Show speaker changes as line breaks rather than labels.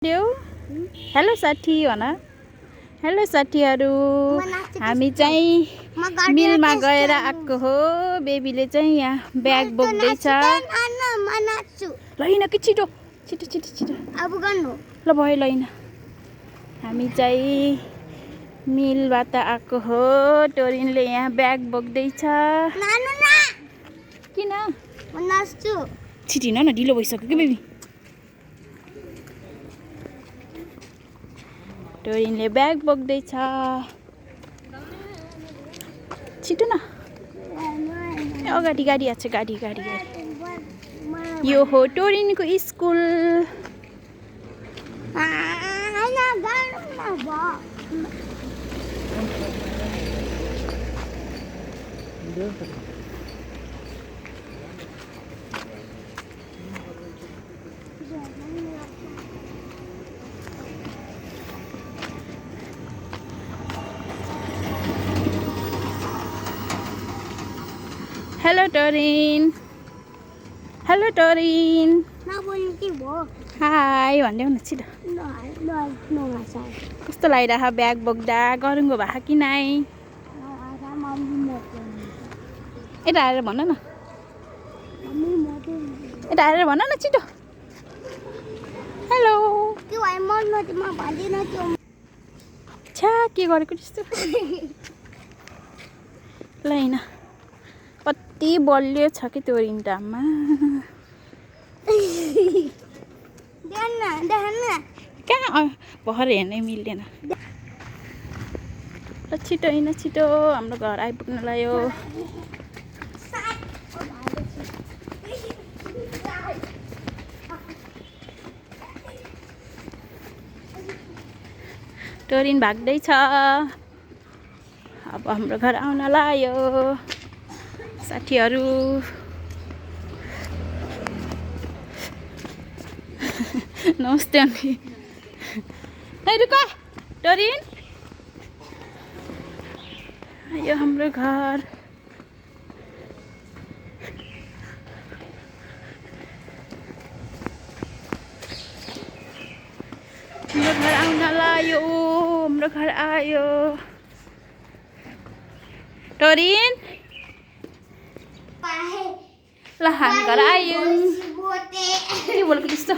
Hello साथी भन hello साथीहरू हामी चाहिँ मिलमा गएर आएको हो। बेबीले चाहिँ यहाँ ब्याग बोक्दैछ। लैन कि छिटो छिटो छिटो छिटो
अब गर्नु
ल भयो लैन। हामी चाहिँ मिलबाट आएको हो। टोरिनले यहाँ ब्याग बोक्दैछ। किन छिटिन न ढिलो भइसक्यो कि बेबी। टोरिनले ब्याग बोक्दैछ। छिटो न अगाडि गाडी आएको छ। गाडी गाडी गाडी यो हो टोरिनको school. Hello Torin hello Torin hi भन्दै हुनु छिटो। कस्तो लागिरहेको ब्याग बोक्दा गरुङ्गो भएको कि नाइ। यता आएर भन न यता आएर भन न छिटो। हेलो छ्या के गरेको त्यस्तो। ल हैन कति बलियो छ कि टोरिन टाममा। कहाँ भर हेर्नै मिल्दैन। ल छिटो हैन छिटो हाम्रो घर आइपुग्न लाग्यो। टोरिन भाग्दैछ। अब हाम्रो घर आउन लाग्यो साथीहरू। नमस्ते आन्टी। है रुक टोरिन यो हाम्रो घर। हाम्रो घर आउन लाग्यो। हाम्रो घर आयो टोरिन। ल हामी घर आयौँ। के बोलेको त्यस्तो।